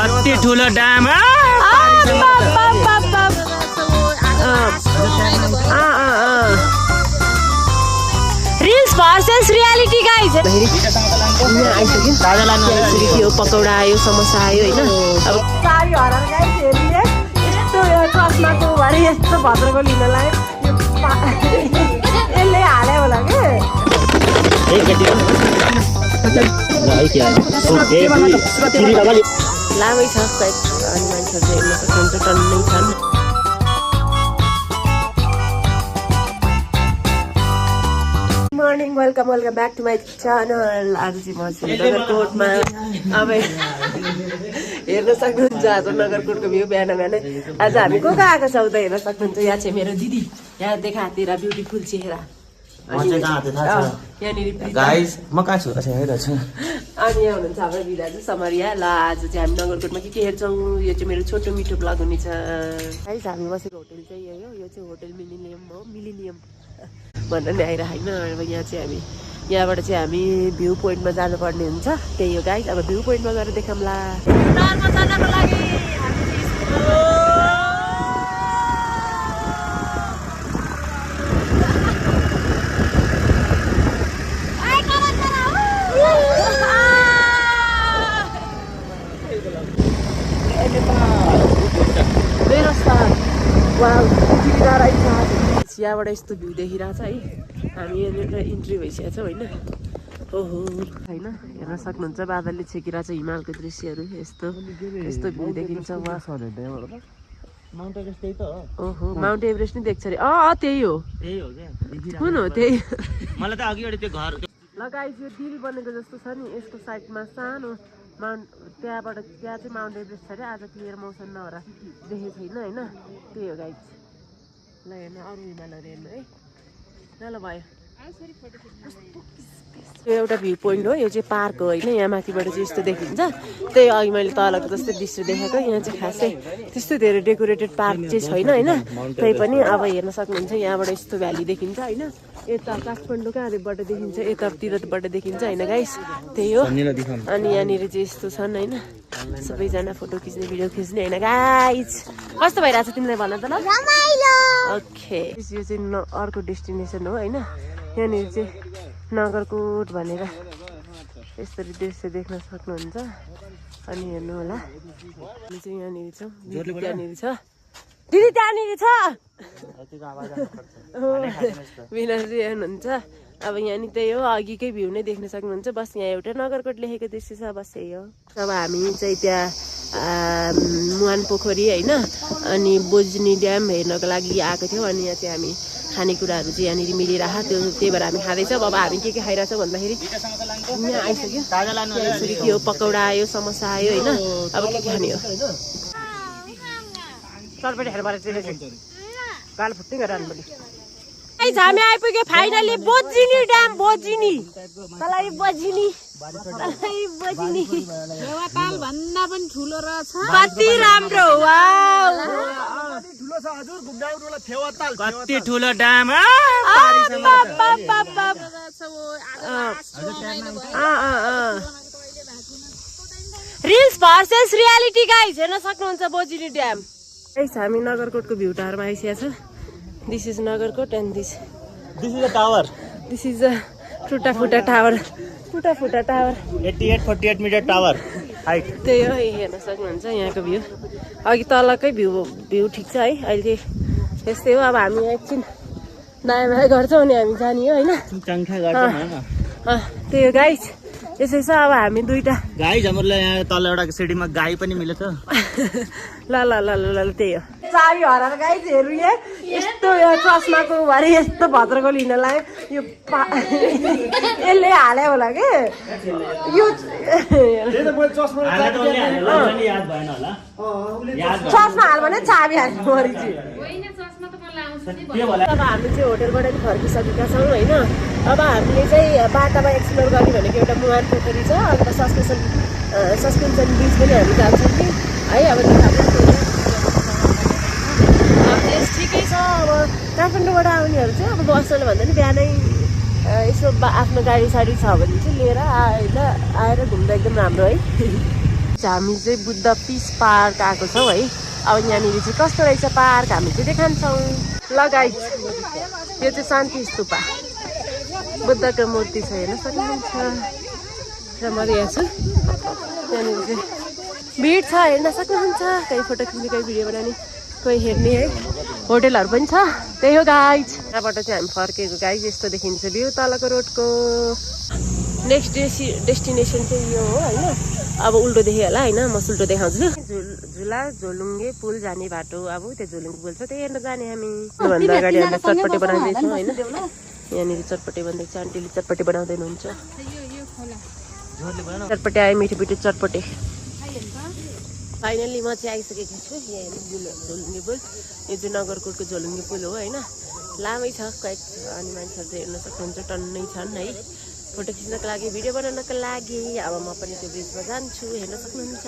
कति ठुलो dam reels versus reality guys आइसक्यो पकौडा आयो समोसा आयो होइन अब सारी हराएर गाइज हेर्ने यस्तो चस्माको भरे यस्तो भद्रको लिनलाई यसले हाल्यो होला कि लामै छ सायद अनि मान्छेहरू हेर्न सक्नुहुन्छ टन्नै छन् morning welcome back to my channel आज चाहिँ म नगरकोटमा अब हेर्न सक्नुहुन्छ आज नगरकोटको भ्यू बिहान बिहानै आज हामी को आएको छौँ त हेर्न सक्नुहुन्छ यहाँ चाहिँ मेरो दिदी यहाँ देखा तेरा ब्युटिफुल चेहरा अनि यहाँ हुनुहुन्छ हाम्रो बिराजु समरिया ल आज चाहिँ हामी नगरकोटमा के हेर्छौँ यो चाहिँ मेरो छोटो मिठो ब्लग हुनेछ गाइस हामी बसेको होटल चाहिँ यो चाहिँ होटल मिलिनियम हो मिलिनियम भनेर नि आइरहेको होइन अब यहाँ चाहिँ हामी यहाँबाट चाहिँ हामी भ्यू पोइन्टमा जानुपर्ने हुन्छ त्यही हो गाइस अब भ्यू पोइन्टमा गएर देखाउँला जानको लागि यहाँबाट यस्तो भ्यू देखिरहेछ है हामी यहाँनिर इन्ट्री भइसकेको छौँ होइन ओहो होइन हेर्न सक्नुहुन्छ बादलले छेकिरहेछ हिमालको दृश्यहरू यस्तो यस्तो भ्यू देखिन्छ ओहो माउन्ट एभरेस्ट नै देख्छ अरे त्यही हो कुन हो त्यही मलाई त अघिबाट त्यो घर लगाइस यो दिल बनेको जस्तो छ नि यसको साइडमा सानो त्यहाँ चाहिँ माउन्ट एभरेस्ट छ अरे आज क्लियर मौसम नभएर देखेको छैन होइन त्यही हो गाइस ल हेर्नु अरू हिमालहरू हेर्नु है ल भयो यो एउटा भ्यू पोइन्ट हो यो चाहिँ पार्क हो होइन यहाँ माथिबाट चाहिँ यस्तो देखिन्छ त्यही अघि मैले तलको जस्तै दृश्य देखाएको यहाँ चाहिँ खासै त्यस्तो धेरै डेकोरेटेड पार्क चाहिँ छैन होइन त्यही पनि अब हेर्न सक्नुहुन्छ यहाँबाट यस्तो भ्याली देखिन्छ होइन यता काठमाडौँको आधीबाट देखिन्छ यतातिरबाट देखिन्छ होइन गाइस त्यही हो अनि यहाँनिर चाहिँ यस्तो छन् होइन सबैजना फोटो खिच्ने भिडियो खिच्ने होइन गाइस कस्तो भइरहेछ तिमीलाई भन त ल ओके यो चाहिँ अर्को डेस्टिनेसन हो होइन यहाँनिर चाहिँ नगरकोट भनेर यसरी दृश्य देख्न सक्नुहुन्छ अनि हेर्नु होला हामी चाहिँ यहाँनिर छौँ त्यहाँनिर छ दिदी त्यहाँनिर छ बिना चाहिँ हेर्नुहुन्छ अब यहाँ नि त्यही हो अघिकै भ्यू नै देख्न सक्नुहुन्छ बस यहाँ एउटा नगरकोट लेखेको दृश्य छ बस यही हो अब हामी चाहिँ त्यहाँ मुहान पोखरी होइन अनि बोजनी ड्याम हेर्नको लागि आएको थियौँ अनि यहाँ चाहिँ हामी खानेकुराहरू चाहिँ यहाँनिर मिलिरहेको त्यो त्यही भएर हामी खाँदैछौँ अब हामी के खाइरहेछौँ भन्दाखेरि यहाँ आइसक्यो के हो पकौडा आयो समोसा आयो होइन अब के खाने हो गाल फुट्दै गरेर हामी आइपुग्यो फाइनली बोजिनी ड्याम बोजिनी तलाई बोजिनी देवाताल भन्दा पनि ठुलो रहेछ कति राम्रो कति ठुलो dam reels versus reality guys हेर्न सक्नुहुन्छ बोजिनी ड्याम हामी नगरकोटको भ्यू टावरमा आइसकेको छ this is Nagarkot and this is a tower this is a टुटा फुटा टावर 48 मिटर टावर हाइट त्यही हो हेर्न सक्नुहुन्छ यहाँको भ्यू अघि तलकै भ्यू ठिक छ है अहिले यस्तै हो अब हामी एकछिन दायाँ बायाँ गर्छौँ अनि हामी जाने हो होइन त्यही हो गाइस यसै छ अब हामी दुईटा गाई हामीलाई यहाँ तल एउटा सिडीमा गाई पनि मिलेछ ल त्यही हो सारी हराएर गाई हेर्नु यस्तो चस्माको भरे यस्तो भद्रको लिनलाई यो यसले हाल्यो होला कि यो चस्मा हाल भने चाबी हाल्नु पऱ्यो अब हामी चाहिँ होटलबाट पनि फर्किसकेका छौँ होइन अब हामीले चाहिँ बाटामा एक्सप्लोर गर्ने भनेको एउटा मुहान पोखरी छ अन्त सस्पेन्सन बिच पनि हामी जान्छौँ कि है अब ठिकै छ अब काठमाडौँबाट आउनेहरू चाहिँ अब बस्नु भन्दा पनि बिहानै यसो आफ्नो गाडी साडी छ भने चाहिँ लिएर आएर घुम्दा एकदम राम्रो है हामी चाहिँ बुद्ध पिस पार्क आएको छौँ है। अब यहाँनिर चाहिँ कस्तो रहेछ पार्क हामी चाहिँ देखान्छौँ। ल गाइस, यो चाहिँ शान्ति स्तूपा बुद्धको मूर्ति छ, हेर्न सक्नुहुन्छ। र म यहाँ छु, त्यहाँनिर चाहिँ भिड छ, हेर्न सक्नुहुन्छ। कोही फोटो खिच्ने, कोही भिडियो बनाउने, कोही हेर्ने है। होटेलहरू पनि छ। त्यही हो गाइज, यहाँबाट चाहिँ हामी फर्केको गाइज। यस्तो देखिन्छ भ्यू तलको रोडको। नेक्स्ट डेस्टिनेसन चाहिँ यो हो होइन। अब उल्टो देखेँ होला होइन, म उल्टो देखाउँछु। झुला झोलुङ्गे पुल जाने बाटो, अब त्यो झोलुङ्गे पुल छ, त्यही हेर्न जाने हामी। त्योभन्दा अगाडि हामी चटपटे बनाउँदैछौँ होइन। यहाँनिर चटपटे भन्दैछ, आन्टीले चटपटे बनाउँदै हुनुहुन्छ। चटपटे आयो, मिठो मिठो चटपटे। फाइनल्ली म चाहिँ आइसकेको छु। यहाँ झोलुङ्गे पुल, यो चाहिँ नगरकोटको झोलुङ्गे पुल हो होइन। लामै छ कहीँ, अनि मान्छेहरू चाहिँ हेर्न सक्नुहुन्छ, टन्नै छन् है फोटो खिच्नको लागि, भिडियो बनाउनको लागि। अब म पनि त्यो ब्रिजमा जान्छु, हेर्न सक्नुहुन्छ।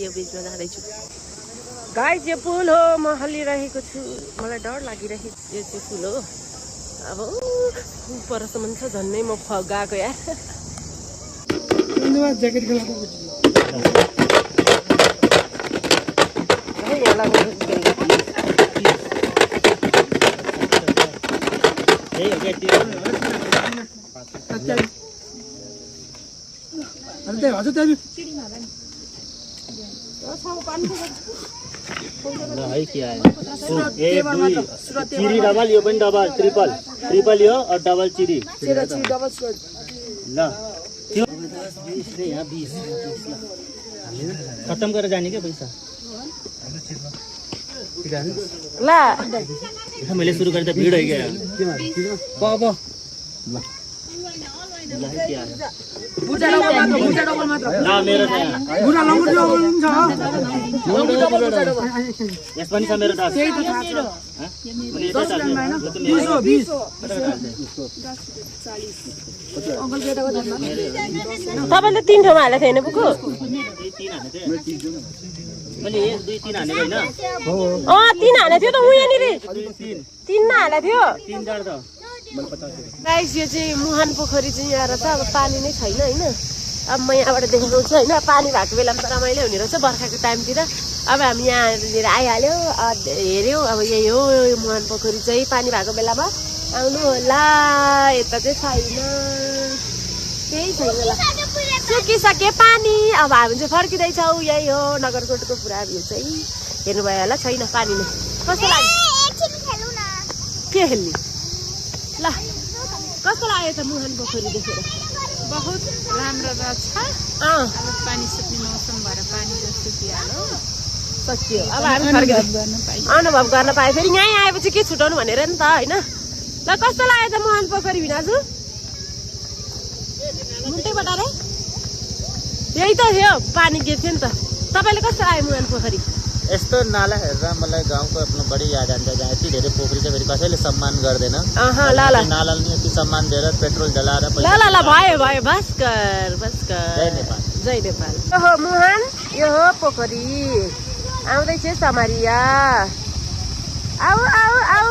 यो ब्रिजमा जाँदैछु गाइज। यो पुल हो, म हल्लिरहेको छु, मलाई डर लागिरहेको। यो चाहिँ पुल हो, अब परसम्म छ झन्नै म गएको यार। चिरी डबल, यो पनि डबल, ट्रिपल यो और डबल चिरी। ल खत्म गरेर जाने क्या पैसा। ल मैले सुरु गरेँ त भिड हो गयो। यस पनि छ मेरो 10। तपाईँले 3 ठाउँमा हालेको थिएन बुकु? मैले 2-3 हानेको होइन। 3 हालेको थियो त उ यहाँनिर। 3 नहालेको थियो। गाइस, यो चाहिँ मुहान पोखरी चाहिँ यहाँ रहेछ। अब पानी नै छैन होइन। अब म यहाँबाट देखाउँछु होइन। पानी भएको बेलामा त रमाइलो हुने रहेछ बर्खाको टाइमतिर। अब हामी यहाँनिर आइहाल्यो, हेऱ्यौँ। अब यही हो मुहान पोखरी चाहिँ। पानी भएको बेलामा आउनु होला। यता चाहिँ छैन, केही छैन। ल सुकिसके पानी। अब हामी चाहिँ फर्किँदैछौँ। यही हो नगरकोटको पुरा भ्यू चाहिँ, हेर्नुभयो होला। छैन पानी नै। कस्तो लाग्यो? के खेल्ने? ल कस्तो लाग्यो त मुहान पोखरी देखेर? बहुत राम्रो रहेछ। अब पानी सुक्ने मौसम भएर पानी त सुकिहाल्यो, सकियो। अब हामी अनुभव गर्न पायो। फेरि यहीँ आएपछि के छुटाउनु भनेर नि त होइन। ल कस्तो लाग्यो त मुहान पोखरी भिनाजु? मुन्टैबाट रे यही त थियो, पानी गएको थियो नि त। तपाईँले कस्तो लाग्यो मुहान पोखरी? यस्तो नाला हेरेर मलाई गाउँको आफ्नो बढी याद आउँछ, जहाँ यति धेरै पोखरी चाहिँ फेरि कसैले सम्मान गर्दैन। नालाले नि यति सम्मान दिएर पेट्रोल जलाएर ल भयो बस कर। जय नेपाल, जय नेपाल। यो हो मुहान, यो हो पोखरी। आउँदैछ समारिया। आऊ आऊ आऊ।